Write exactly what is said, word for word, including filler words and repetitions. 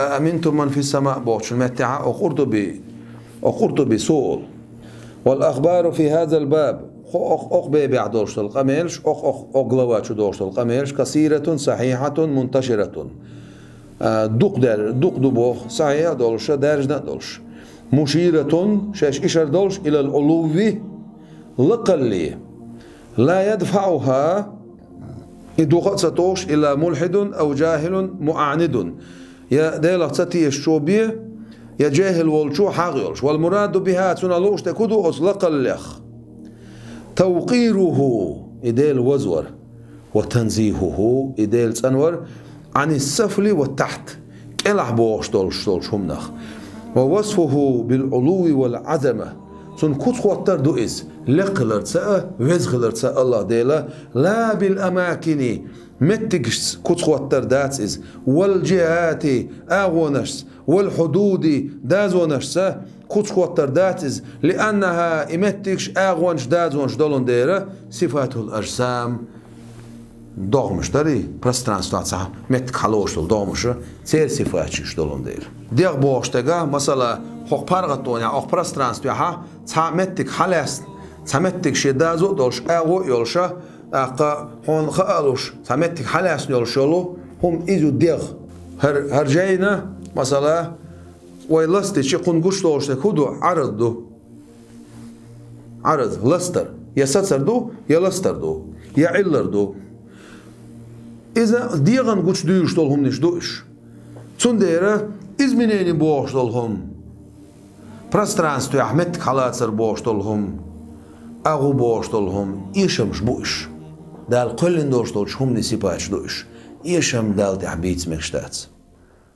أأمنتم من في السماء бохучун меттехьа о Къуртуби, о Къуртуби суол. والأخبار في هذا الباب, хо-, ох, ох бебехь долуш долу къамелаш, ох, ох, ох глава чу долуш долу къамелаш, كثيرة صحيحة منتشرة. А, дукха дер-, дукха ду боху, сахьихь а долуш, даьржина а долуш. مشيرة, шаьш ишар долуш, إلى العلو, лакхалле. لا يدفعها, и духа а ца тухуш, إلا ملحد أو جاهل معاند. Я Делах ца тешачо бен, я жехӀил волчо хьагӀ йолуш. والمراد بها, цунах лууш дерг хӀун ду оцу лакхаллех? توقيره, и Дела вазвар. وتنزيهه, и Дела цӀанвар, عن السفل والتحت, кӀелахь бохуш долуш долчу хӀуманах. ووصفه بالعلو والعظمة, цуьнан куц хӀоттар ду иза, лекха хиларца а, веза хиларца а АллахӀ Дела, لا بالأماكن, меттигашца куц хӀоттар дац иза, والجهات, агӀонашца, والحدود, дазонашца куц хӀоттар дац иза, لأنها, и меттигаш, агӀонаш, дазонаш долун дера, صفات الأجسام, догӀмаш дарий, пространствехь цхьа меттиг хьалоцуш долу догӀмаш, церан сифаташ долун дера. ДегӀ бохуш дерг, масала, хӀокху паргӀатонехь, хӀокху пространствехь цхьа меттиг хьалаьцна, цхьа меттиг шен дазо а долуш, агӀо а йолуш, тӀаккха хьуна хаа а луш, цхьа меттиг хьалаьцна йолуш йолу хӀума иза ю дегӀ. ХӀара, хӀара жайна, масала, вай ластича кхунна гучудолуш дерг хӀун ду? Ӏараз ду. Ӏараз, ластар. Я сацар ду, я ластар ду, я Ӏиллар ду. Иза дегӀан гучудуьйлуш долу хӀуманаш ду уьш. Цундела изменение бохуш долу хӀума, пространствехь меттиг хьалацар бохуш долу хӀума, агӀо бохуш долу хӀума, эшамаш бу уьш. Дала кхоьллина долуш долчу хӀуманийн сипаташ ду уьш. Эшам Далла тӀехь бийца мегаш дац.